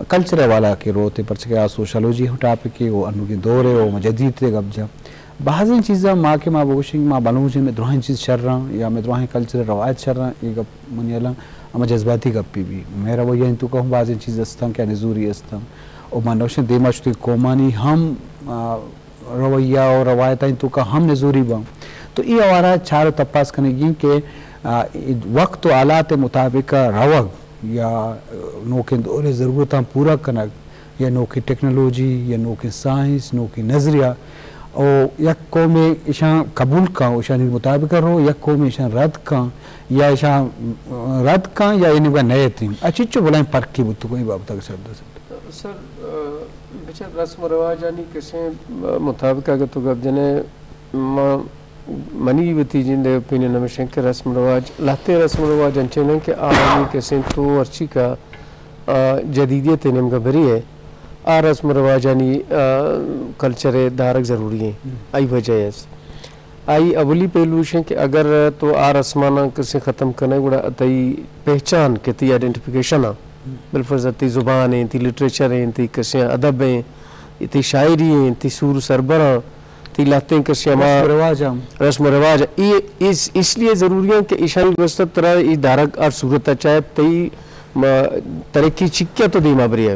کلچر ءِ حوالہ کہ روت ءَ، پرچہ کہ آ سوشالوجی ہم ٹاپک ءَ او انوگیں دور ءَ او ما جدید ءِ گپ جاں۔ بازیں چیزاں ما کہ ما بگوشیں کہ ما بلوچ ایں، مئے دراہیں چیز شر اں یا مئے دراہیں کلچر ءِ روایت شر اں، اے گپ منی ہیالاں ہما جذباتی گپے بی۔ مئے رویہ ءِ توکا ہم بازیں چیز استاں کہ نزوری استاں۔ او ما نوشیں دیما شتگیں قومانی ہم، آ، رویہ و روایتانی توکا ہم نزوری باں۔ تو اے حوالہ چار و تپاس کنگی کہ، آ، وقت و حالات مطابق روگ یا نوکیں دور ءِ ضرورتاں پورا کنگ یا نوکیں ٹیکنالوجی یا نوکیں سائنس، نوکیں نظریہ، او یک قومے ایشاں قبول کن، ایشانی مطابق رو، یک قومے ایشاں رد کن یا ایشاں رد کن یا اے نیمگا نیتیں۔ اچ چچو بلائیں فرقے بوتگ اے بابت اگر سر دست۔ سر، آ، بچار رسم و رواجانی کسیں، آ، مطابق اگر تو گپ جنے، ما، منی وتی جند ءِ اوپینین ہمیش انت کہ رسم و رواج، لہتیں رسم و رواج انچین انت کہ آیانی کسیں تو ہرچی کہ، آ، جدیدیت ءِ نیمگا بری ہے، آ رسم و رواجانی، آ، کلچر ءِ دارگ ضروری ہیں۔ ہم۔ آئی وجہ است۔ آئی اولی پہلو ایش انت کہ اگر تو آ رسماناں کسے ختم کنے، گڑا تئی پہچان کہ تئی آئیڈینٹیفیکیشن آ، ہم۔ بالفرض تئی زبان ہیں، تئی لٹریچر ہیں، تئی کسے ادب ہیں، تئی شاعری ہیں، تئی سور و سربراں، تئی لہتیں کسے ہما رسم و رواج ہم۔ رسم و رواج۔ اے اس، اس لیے ضروری ہیں کہ ایشانی واسطہ ترا اے دارگ ہر صورت ءَ چاہے تئی، ما، ترقی چکیا تو دیما بری ہے۔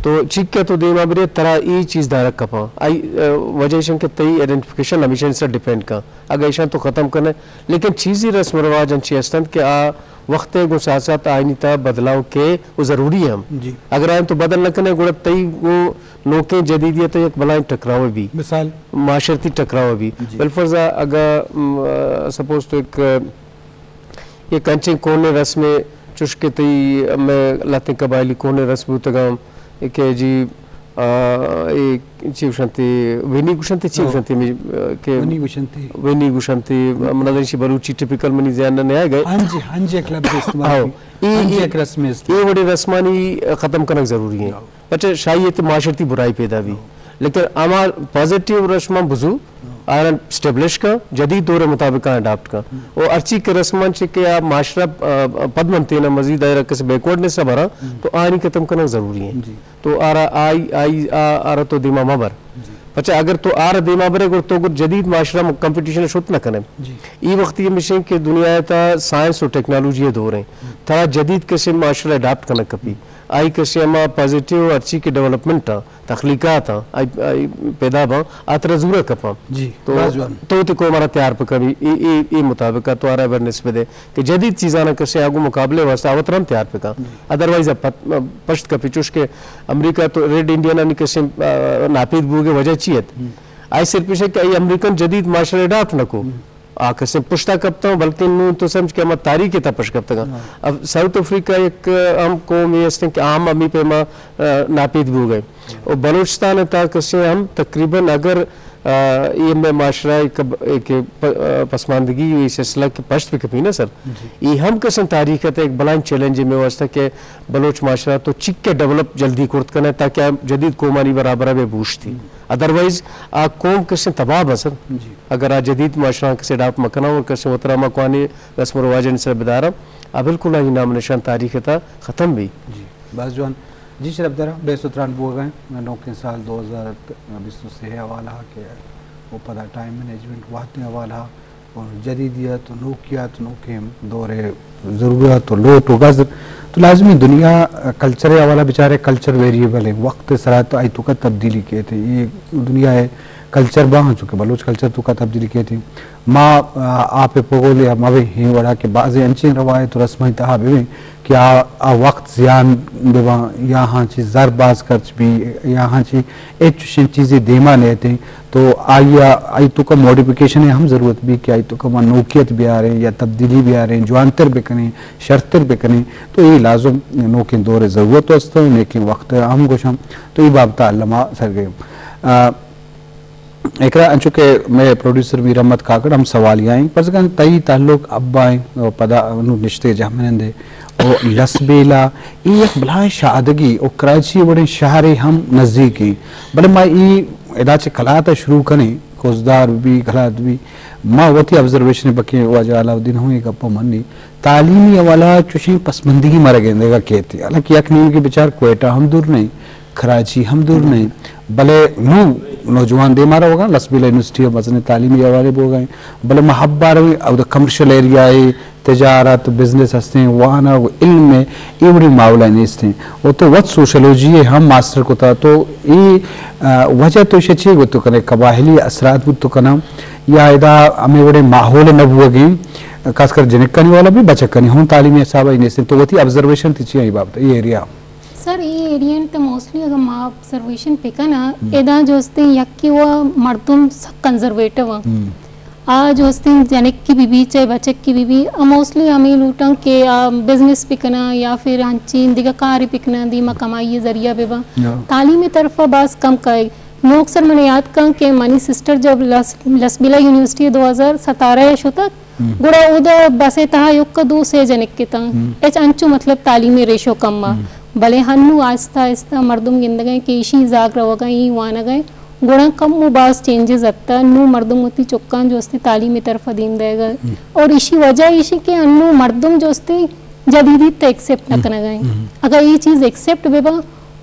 تو چیک کہ تو دیما برے، ترا اے چیز دارگ کپاں۔ آئی، آ، وجہ ایش انت کہ تئی آئیڈینٹیفیکیشن ہمیشانی سر ڈیپینڈ کن۔ اگاں ایشاں تو ختم کنے، لیکن چیزی رسم و رواج انچی ہستنت کہ آ وقت ءِ گوں ساتھ ساتھ آیانی تہا بدلاؤ کئے و ضروری ہم۔ جی۔ اگر آیاں تو بدل نہ کنے، گڑا تئی گوں نوکیں جدیدیت ءِ یک بلائیں ٹکراؤ بی۔ مثال؟ معاشرتی ٹکراؤ بی۔ جی۔ بالفرض اگاں، م، آ، سپوز تو ایک، یک انچیں کوہنیں رسمے، چوش کہ تئی ہمے لہتیں قبائلی کوہنیں رسم بوتگاں کہ جی، آ، اے چی گوشنت، وینی گوشنت، چی ہاں۔ گوشنت، می-، کہ وینی گوشنت۔ وینی گوشنت، من نزاناں ایشی بلوچی ٹپیکل منی ذہن ءَ نہ آئے گئے۔ ہنج، ہنج یک لفظ استعمال ہاں۔ کی۔ اے، ہنج اے، یک رسمے است۔ اے وڑیں رسمانی ختم کنگ ضروری ہیں۔ ہاں۔ پچے شاہی ءِ تہ معاشرتی برائی پیدا بی۔ ہاں۔ لیکن ہما پازیٹیو رسماں بزو، ہاں۔ آیاں اسٹیبلش کن، جدید دور ءِ مطابق آیاں اڈاپٹ کن۔ ہم۔ و ہرچی کہ رسماں چہ کہ آ معاشرہ، آ، پد منتین ءَ مزید آئرا کس بیکورڈنس ءَ براں، ہم۔ تو آیانی ختم کنگ ضروری ہیں۔ جی۔ تو آرا آئی، آئی، آ، آرا تو دیما مہ بر۔ جی۔ پچے اگر تو آرا دیما برے، گڑا تو گڑا جدید معاشرہ م-، کمپٹیشن ءَ شت نہ کنے۔ جی۔ اے وقتی ہمیش انت کہ دنیا ءِ تہا سائنس و ٹیکنالوجی ءِ دور ہیں۔ ہم۔ ترا جدید کسے معاشرہ اڈاپٹ کنگ کپی۔ آئی کسے ہما پازیٹیو ہرچی کہ ڈیولپمنٹ آں، تخلیقات آں، آئی، آئی پیدا باں، آ ترا زورگ کپاں۔ جی، تو، باز جوان۔ تو وتی قوم ءَ را تیار پہ کبی، اے، اے، اے مطابق ءَ تو آرا اویئرنس بدے کہ جدید چیزاں کسے آ گوں مقابلے واسطہ آ وترا ہم تیار پہ کن۔ جی۔ ادروائز آ پت-، پشت کپی، چوش کہ امریکہ تو ریڈ انڈینانی کسے، آ، ناپید بوگ ءِ وجہ چی ات؟ ہم۔ آئی صرف ایش کہ آئی امریکن جدید معاشرہ اڈاپٹ نہ کو۔ ہم۔ آ کسے پشتا کپتاں، بلکہ نوں تو سمجھ کہ ہما تاریخ ءِ تہا پشت کپتگاں۔ ہاں۔ اب ساؤتھ افریقہ یک ہم قومے ہستیں کہ آ ہم ہمے پیما، آ، ناپید بوگ ءَ۔ ہاں۔ و بلوچستان ءِ تہا کسے ہم تقریباً اگر، آ، اے مئے معاشرہ ءِ کب-، اے کہ پ-، آ، پسماندگی ءِ سلسلہ کہ پشت بہ کپی نا سر، جی۔ اے ہم کسے تاریخ ءِ تہا یک بلائیں چیلنج ءِ مئے واسطہ کہ بلوچ معاشرہ تو چک ءَ ڈیولپ جلدی کرت کنے تاکہ آ جدید قومانی برابر ءَ بہ بوشتی۔ ہم۔ ادروائز آ قوم کسے تباہ بہ سر۔ جی۔ اگر آ جدید معاشرہ کسے اڈاپٹ مکناں اور کسے وترا ما کوانی رسم و رواجانی سر بداراں، آ بالکل آئی نام نشان تاریخ ءِ تہا ختم بی۔ جی، باز جوان۔ جی شرف دار، بحث و تران بوگ ءَ ایں، نوکیں سال دو ہزار بیست و سے ءِ حوالہ کہ او پدا ٹائم مینجمنٹ وہدیں حوالہ اور جدیدیت و نوکیات، نوکیں دور ءِ ضرورت و لوٹ و گزر، تو لازمی دنیا کلچر ءِ حوالہ بچارے، کلچر ویریبل ہے، وقت ءِ سرا تو آئی توکا تبدیلی کیت، اے دنیا ءِ کلچر باں، چونکہ بلوچ کلچر توکا تبدیلی کیت۔ ما، آ، آپ ءِ پگول یا موے ہیں وڑا کہ بازیں انچیں روایت و رسمانی تہا بہ بیں کہ آ، آ وقت زیان بہ باں یا ہاں چی زر باز خرچ بی یا ہاں چی ہچ چشیں چیزے دیما نیت ایں۔ تو آئی ءَ، آئی توکا ماڈیفکیشن ءِ ہم ضرورت بی کہ آئی توکا ما نوکیت بیاریں یا تبدیلی بیاریں، جوانتر بکنیں، شرتر بکنیں۔ تو اے لازم نوکیں دور ءِ ضرورت است، نیکیں وقت ہم گوشاں۔ تو اے بابت ءَ الما سرگرم۔ آ، اقرا، انچو کہ مئے پروڈیوسر میر احمد کاکڑ ہم سوال یائیں، پرز کن تئی تعلق ابا ایں و پدا انو نشتے جہمنندے و لسبیلا، اے یک بلاہیں شادگی و کراچی وڑیں شہرے ہم نزیک ایں۔ بلے ما اے ادا چہ کلات ءَ شروع کنیں، پوزدار بی، گلات بی۔ ما وتی آبزرویشن بکیں، واجہ علاؤالدین ہم اے گپ ءَ منی۔ تعلیمی حوالہ چوشیں پسماندگی مارا گندگا کیت۔ حالانکہ یک نیمگے بچار کوئٹہ ہم دور نہیں، کراچی ہم دور نہیں، بلے نوں نوجوان دیما روگا، لسبیلہ یونیورسٹی ءَ مزنیں تعلیمی ادارے بوگا ہیں، بلے ما حب ءَ رویں، او دا کمرشل ایریا ہے، تجارت، بزنس ہستیں، وانگ و علم ءِ اے وڑیں ماحول ءَ نیستیں۔ و تو وت سوشولوجی ءَ ہم ماسٹر کتا، تو اے، آ، وجہ تو ایشی چی گوتو کنے؟ قبائلی اثرات گوتو کنا یا ادا ہمیں وڑیں ماحول نہ بوگیں، خاص کر جنکانی والا بھی بچکانی ہوں تعلیمی حساب ءَ نیستیں۔ تو وتی آبزرویشن تی چی ہے اے بابت، اے ایریا؟ سر، اے ایریا انت موسٹلی اگر ما آبزرویشن پکناں، ہم۔ ادا جو ہستیں یکی و مردم سک کنزرویٹو ہیں۔ ہم۔ آ جو ہستیں جنکی بی بی، چاہے بچکی بی بی، آ موسٹلی ہمیں لوٹاں کہ آ بزنس بکناں یا پھر ہنچین دیگہ کارے بکناں، دیما کمائی ذریعہ بباں۔ یا۔ تعلیم طرف باز کم کائے۔ نوک سر من یاد کن کہ منی سسٹر جب لس-، لسبیلہ یونیورسٹی دو ہزار ستارہ ءَ شتگ، ہم۔ گڑا اودا بس ءِ تہا یک دو سے جنک اتاں۔ ہم۔ ہچ انچو مطلب تعلیمی ریشو کم آ۔ ہم۔ بلے ہنو آہستہ آہستہ مردم گندگا کہ ایشی زاگ روگا، ای وانگا، گڑا کم و باز چینجز اتہ۔ نو مردم وتی چکاں جو استے تعلیمی طرف دیم دئیگا۔ ہم۔ اور ایشی وجہ ایشی کہ انو مردم جو استے جدیدیت ایکسپٹ نہ ہم۔ کنگا۔ ہم۔ اگر یہ چیز ایکسپٹ ببا،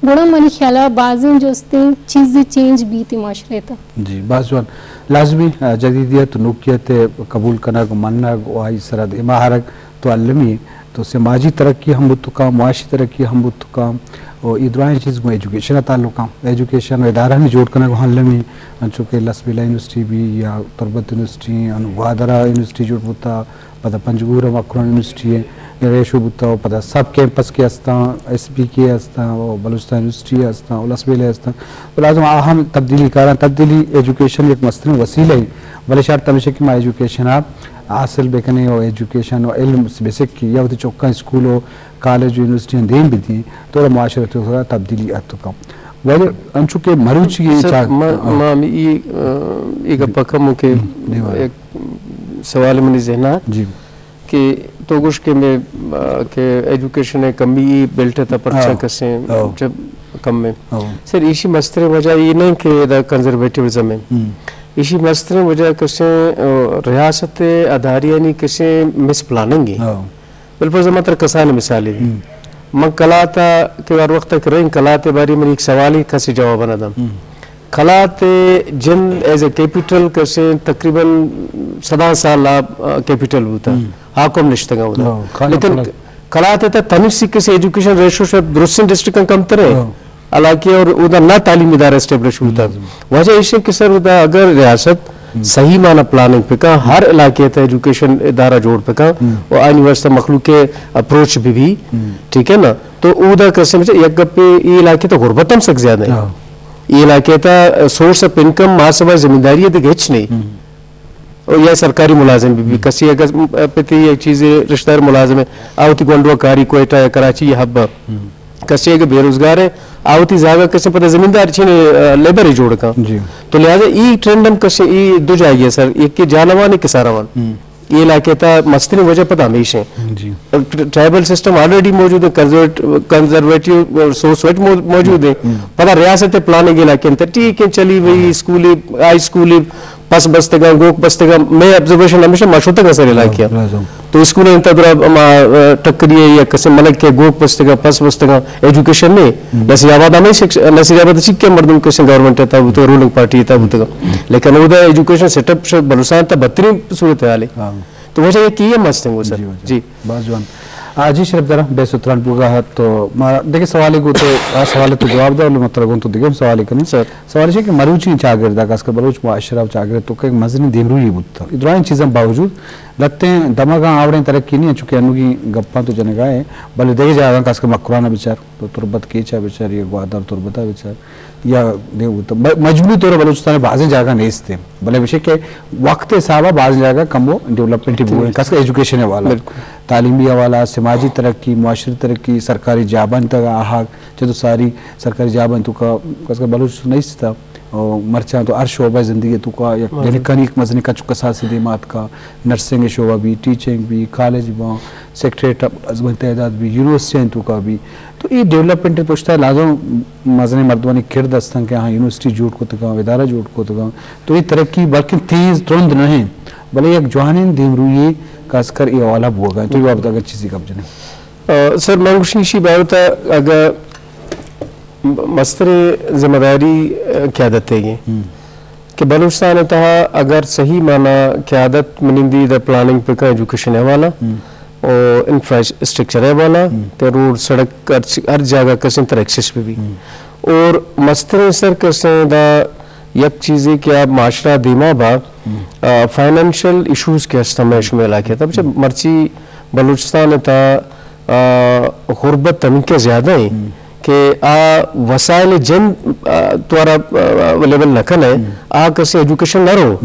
گڑا منی خیالا بازیں جو استیں چیزے چینج بیت معاشرے تا۔ جی، باز جوان۔ لازمی، آ، جدیدیت، نوکیت قبول کنگ، منگ و آئی سرا دیما آرگ تو المی، تو سماجی ترقی ہم بوت کاں، معاشی ترقی ہم بوت کاں، و اے درائیں چیز گوں ایجوکیشن ءَ تعلق آں۔ ایجوکیشن و ادارہ ہم جوڑ کنگ و المی، انچو کہ لسبیلہ یونیورسٹی بی یا تربت یونیورسٹی، ان گوادر یونیورسٹی جوڑ بوتا، پدا پنجگور ءَ مکران یونیورسٹی ءِ ریشو بوتا، و پدا سب کیمپس کہ استاں، ایس بی کے استاں، و بلوچستان یونیورسٹی استاں، و لسبیلہ استاں۔ تو لازم آ ہم تبدیلی کاراں۔ تبدیلی ایجوکیشن یک مستریں وسیلہ ہے، بلے شرط ہمیشہ کہ ما ایجوکیشن ءَ حاصل بکنیں و ایجوکیشن و علم بسکی یا وتی چکاں اسکول و کالج و یونیورسٹیاں دیم بدیں، تو معاشرہ تو تبدیلی اتکا۔ ولی انچو کہ مروچی یہ سر، چاہ-، ما، ہاں۔ ما ہمیں یہ، آ، یہ گپا کمو کہ ہم، دیوان۔ ایک سوال منی ذہن آ جی۔ کہ تو گوش کہ میں، آ، کہ ایجوکیشن ءِ کمی ای بیلٹ تا پرچا ہاں۔ کسیں ہاں۔ جب کم میں۔ ہاں۔ سر، ایشی مستریں وجہ یہ نہیں کہ دا کنزرویٹیوزم ہے۔ ہم۔ ایشی مستریں وجہ کسیں، آ، ریاست اداریانی کسیں مس پلاننگ ہے۔ ہاں۔ بالکل زمان تر کسان مثال ہے۔ ہم۔ من کلاتا کہ ہر وقت تک رہیں کلاتے باری من ایک سوال ہی کسی جواب نہ دم۔ ہم۔ کلات جند ایز اے کیپیٹل کسیں تقریباً سداں سال آ، آ، کیپیٹل بوتا۔ ہم۔ حاکم نشتگا ہوتا۔ ہاں، کھانا لیکن پلا- کلات تا تنی سی کسے ایجوکیشن ریشو شاید درستیں ڈسٹرکٹاں کم ترے۔ ہاں۔ حالانکہ اور اودا نہ تعلیمی ادارہ اسٹیبلش ہوتا۔ ہم۔ وجہ ایشی کہ سر اودا اگر ریاست ہم۔ صحیح معنی پلاننگ پکا، ہر علاقے تا ایجوکیشن ادارہ جوڑ پکا، ہم۔ و آئین واسطہ مخلوق کے اپروچ بھی بھی، ہم۔ ٹھیک ہے نا؟ تو اودا کسے مجھے یک گپے یہ علاقے تا غربت ہم سک زیادہ ہے۔ ہاں۔ یہ علاقے تا سورس آف انکم محاسبہ زمینداری ہے، دیکھ ہچ نہیں۔ ہم۔ او یا سرکاری ملازم بھی، بھی ہم۔ کسی اگر پتی یک چیزے رشتہ دار ملازم ہے، آوتی گونڈو کاری کوئٹہ یا کراچی یا حب۔ ہم۔ کسی اگر بے روزگار ہے، آوتی زاگا کسی پتہ زمیندار چھنے، آ، لیبر ہی جوڑ کا۔ جی۔ تو لہذا ای ٹرینڈ ہم کسی ای دو جائے گیا سر، ایک کے جانوان، ایک کے ساروان۔ ہم۔ یہ علاقے تا مستریں وجہ پتہ ہمیش ہے۔ جی۔ ٹرائبل سسٹم آلریڈی موجود ہے، کنزرویٹ-، کنزرویٹیو سوچ وچ مو-، موجود ہے۔ ہم۔ پتہ ریاست پلاننگ علاقے انت، ٹھیک ہے، چلی بھئی، اسکولی، ہائی اسکولی، پس بستگاں، گوک بستگاں، میں آبزرویشن ہمیشہ مشوتگاں سر علاقے۔ ہاں، لازم۔ تو اسکول انت درا ہما، آ، ٹکری ہے یا کسے ملک کے گوک بستگاں، پس بستگاں، ایجوکیشن نہیں۔ ہم۔ نصیر آباد ہمیں شک-، نصیر آباد چکے مردم کسے گورنمنٹ تا بوتگا، رولنگ پارٹی تا بوتگا۔ لیکن اودا ایجوکیشن سیٹ اپ ش-، بلوچستان تا بدترین صورت حال ہے۔ ہاں۔ تو وجہ یہ کہ یہ مستنگ ہو سر۔ جی، وجہ۔ جی۔ باز جوان۔ آ، جی شرف دارا، بے ستران بوگا ہے تو ما دیکھے سوالے گو تو آ سوال تو جواب دا، مطلب تو دیگه سوالے کنی۔ سر۔ سوال یہ کہ مروچی چاگرد، خاص کر بلوچ معاشرہ و چاگرد تو کہ مزنی دیمروی بوتا۔ درائیں چیزاں باوجود لتیں دمگاں آوڑیں ترقی نہیں، چونکہ انوگی گپاں تو جنگا ہے، بلے دیگه جاگاں خاص کر مکران بچار، تو تربت کیچا بچار، یہ گوادر تربتا بچار، یا دیو تو ب-، مجموعی طور بلوچستان بازیں جاگہ نیست ہیں، بلے بشے کہ وقت حسابا بازیں جاگہ کم و ڈیولپمنٹ بھی ہوئے، خاص کر ایجوکیشن حوالہ، بالکل۔ تعلیمی حوالہ، سماجی ترقی، معاشرتی ترقی، سرکاری جابان تک آہاگ، چہ تو ساری سرکاری جابان تو کا، خاص کر بلوچ نیست تھا۔ او مرچاں تو ہر شعبہ زندگی تو کا یک، ہاں۔ جنکانی یک مزنی کچ کساسی دیما اتکا، نرسنگ شعبہ بھی، ٹیچنگ بھی، کالج باں، سیکریٹریٹ ازمن تعداد بھی، یونیورسٹی تو کا بھی، تو اے ڈیولپمنٹ پشتا لازم مزنیں مردمانی کرد ہستن کہ آہاں یونیورسٹی جوڑ کتگاں، ادارہ جوڑ کتگاں، تو اے ترقی بلکن تیز ترند نہ انت، بلے یک جوانیں دیمروئی کسکر اے حوالہ بوگا انت۔ تو اے بابت اگر چیزی گپ جنیں۔ آ، سر، من گوشیں ایشی بابت اگر مستریں ذمہ داری، آ، قیادت ءِ گی کہ بلوچستان ءِ تہا اگر صحیح معنی قیادت منندی در پلاننگ پہ کن ایجوکیشن ءِ حوالہ، او انفراسٹرکچر ءِ حوالہ، کہ روڈ، سڑک، ہر چی-، ہر جاگہ کسیں تر ایکسس بہ بی۔ اور مستریں سر کسیں دا یک چیزے کہ آ معاشرہ دیما با، آ، فائنانشل ایشوز کہ ہستاں مئے شمئے علاقہ ءِ تہا، بچہ مرچی بلوچستان ءِ تہا، آ، غربت ہمینکہ زیادہ ہیں کہ آ وسائل جند، آ، توارا، آ، اویلیبل نہ کن ہے، آ کسیں ایجوکیشن نہ رو۔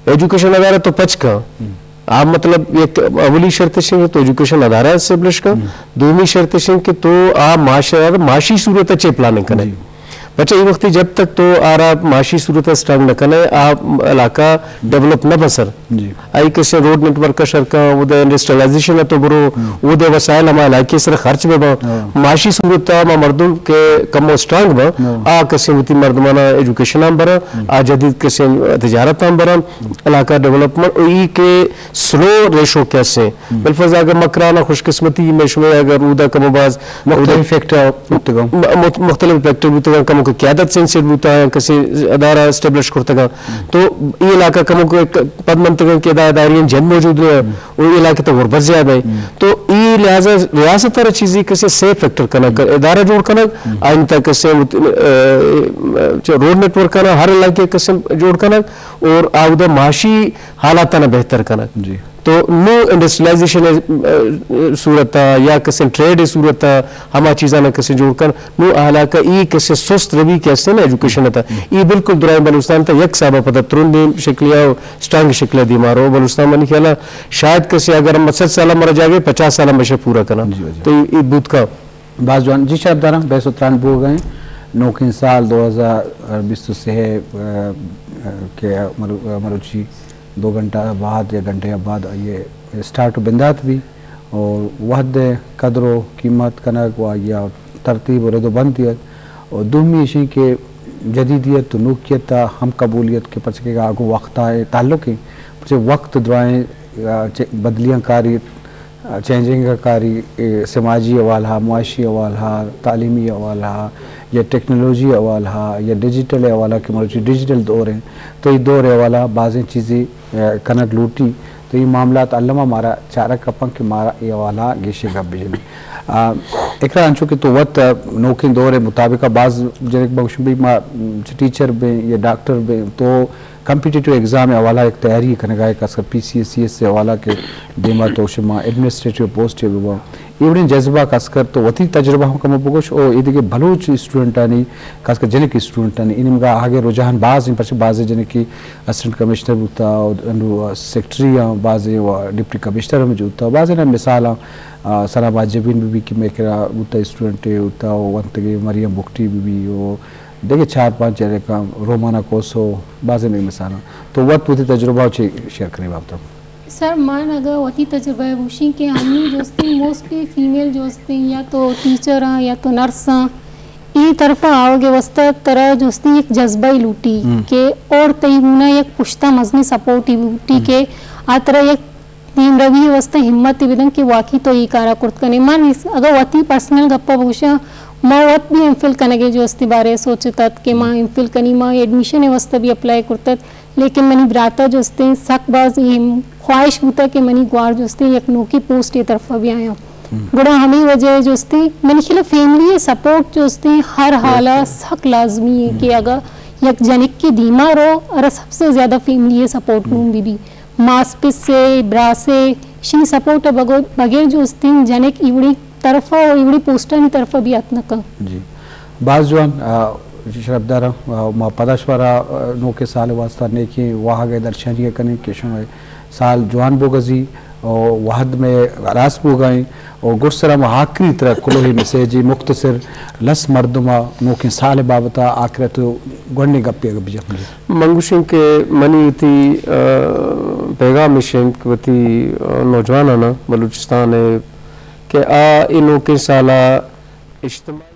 ایجوکیشن ادارہ تو پچ کن۔ آ مطلب یک اولی شرط شنگ کہ تو ایجوکیشن ادارہ اسٹیبلش کن۔ دومی شرط شنگ کہ تو آ معاشرہ معاشی صورت چے پلاننگ کنے۔ پچہ اے وقتی جب تک تو آرا معاشی صورت اسٹرانگ نہ کنے، آ علاقہ ڈیولپ نہ بسر۔ آئی کسیں روڈ نیٹ ورک شر کن، او دے انڈسٹریلائزیشن تو برو، او دے وسائل ہما علاقے سر خرچ بہ بن۔ معاشی صورت ما مردم کہ کم و اسٹرانگ بن، آ کسیں وتی مردمانا ایجوکیشن ہم برن، آ جدید کسیں تجارت ہم برن، علاقہ ڈیولپمنٹ، او ای کہ سلو ریشو کسیں۔ بالفرض اگر مکران خوش قسمتی میں شمئے اگر اودا کم و باز مختلف فیکٹر بوتگاں۔ م-، مخ-، مختلف فیکٹر بوتگاں، کمو کہ قیادت سینسیٹ بوتا ہے، کسی ادارہ اسٹیبلش کرتگاں۔ تو اے علاقہ کمو کہ ک-، پد منتگاں کہ ادا اداری جند موجود نہیں ہے، او اے علاقہ تو غربت زیادہ ہے۔ تو اے لہذا ریاست ہر چیزی کسی سیف فیکٹر کنگ، ادارہ جوڑ کنگ، آئین تک کسی مت-، اے، اے، روڈ نیٹ ورک کنگ، ہر علاقے کسی جوڑ کنگ اور آودا معاشی حالاتاں بہتر کنگ۔ تو نو انڈسٹریلائزیشن ءِ، اے، صورت ءَ یا کسیں ٹریڈ ءِ صورت ءَ ہما چیزاں کسیں جوڑ کن، نو آ علاقہ ای کسیں سست روی کہ استیں نا ایجوکیشن ءِ تہا۔ ای بالکل درائیں بلوچستان ءِ تہا یک حساب ءَ پدا ترندیں شکل ءَ و اسٹرانگ شکل ءَ دیما رو۔ بلوچستان منی خیال ءَ شاید کسیں اگر ہم صد سال ءَ مرا جاگے پچاس سال ءَ مشے پورا کناں۔ تو ای، ای بوت کا۔ باز جوان۔ جی شرپ داراں، بحث و تران بوگ ءَ ایں۔ نوکیں سال دو ہزار بیست و سہ ءَ، اے، کہ مرو-، مروچی دو گھنٹہ بعد یا گھنٹے بعد آئی اسٹارٹ و بندات بی اور وحد قدر و قیمت کنگ و آئی ترتیب و رد و بند دیگ۔ اور دومی ایشیں کہ جدیدیت و نوکیت ءَ ہم قبولیت کہ پرچہ کہ آگو وقت ءِ تعلق ہیں، پرچہ وقت درائیں، آ، چ-، بدلیاں کاری، چینجنگ کاری، اے، سماجی حوالہ، معاشی حوالہ، تعلیمی حوالہ، یا ٹیکنالوجی حوالہ، یا ڈیجیٹل حوالہ کہ مروچی ڈیجیٹل دور ہیں، تو اے دور حوالہ بازیں چیزیں، اے، کنگ لوٹی، تو اے معاملات الما مارا چارگ کپن کہ مارا اے حوالہ گیشے گپ بجنی۔ آ، اقرا انچو کہ تو وت نوکیں دور مطابق باز جنک بگوش بھی ما ٹیچر بیں یا ڈاکٹر بیں تو کمپیٹیٹو ایگزام ءِ حوالہ یک تیاری کنگا ہے، خاص کر پی سی ایس سی ایس ءِ حوالہ کہ دیما تو شما ایڈمنسٹریٹو پوسٹ ءَ ببا۔ اے وڑیں جذبہ خاص کر تو وتی تجربہ ہم کمو بگوش او اے دگہ بلوچ اسٹوڈنٹانی، خاص کر جنک اسٹوڈنٹانی، اے نیمگا آگے رجحان باز ہیں، پرچہ بازیں جنکی اسسٹنٹ کمشنر بوتا، انو سیکرٹری ہم بازیں و ڈپٹی کمشنر ہم جوتا، بازیں مثالاں، آ، ثنا ماجبین بی بی کہ میکرا بوتا اسٹوڈنٹ ہوتا، و ونتگے مریم بگٹی بی بی و دگہ چار پانچ جنکاں، رومانا کوسو، بازیں دگہ مثالاں۔ تو وت وتی تجربہ چے شیئر کنئے بابت ءَ؟ سر، من اگہ وتی تجربہ ءَ گوشیں کہ ہنی جوستیں موسٹلی فیمیل جوستیں یا تو ٹیچر آں یا تو نرس آں، اے طرف ءَ آوگ ءِ واسطہ ترا جوستیں یک جذبہ ءِ لوٹی کہ اور تئی ہونا یک پشتا مزنیں سپورٹ ءِ لوٹی کہ آ ترا یک دیمروی ءِ واستہ ہمت ءَ بدنت کہ واقعی تو اے کار ءَ کرت کن ئے۔ من اس-، اگاں وتی پرسنل گپ ءَ بگوشاں، ما وت بھی ایم فل کنگ ءِ جو استی بارے ءَ سوچت ات کہ ما ایم فل کنی، ما ایڈمیشن ءِ واستہ بھی اپلائی کرت ات، لیکن منی برات ءَ جو استیں سک باز اے خواہش بوتگ کہ منی گوار جو استیں یک نوکیں پوسٹ ءِ طرف ءَ بھی آیاں۔ گڑا ہمے وجہ ءَ جو استیں منی خیال ءَ فیملی ءِ سپورٹ جو استیں ہر حال ءَ سک لازمی ہے کہ اگاں یک جنک کہ دیما رو، ارا سب سے زیادہ فیملی ءِ سپورٹ گون بہ بی۔ ماس پس ءِ، براس ءِ، اشانی سپورٹ ءِ بگو-، بغیر جو استیں جنک ایوڑی طرف ءَ و ایوڑی پوسٹانی طرف ءَ بھی ات نہ کن۔ جی۔ باز جوان، آ، شرپدار، آ، ما پدا شمارا، آ، نوکیں سال ءِ واستہ نیکیں واہگ ءِ درشانی ءَ کنیں کہ شمئے سال جوان بوگزی و وہد مئے راست بوگائیں۔ و گڈسرا ما آخری ترا کلوہی میسیجے مختصر لس مردم ءَ نوکیں سال ءِ بابت ءَ آخر ءَ تو گونڈیں گپے اگہ بجن۔ من گوشیں کہ منی وتی، آ، پیغام اش انت کہ وتی، آ، نوجواناں بلوچستان ءِ کہ آ اے نوکیں سال ءَ اجتماع۔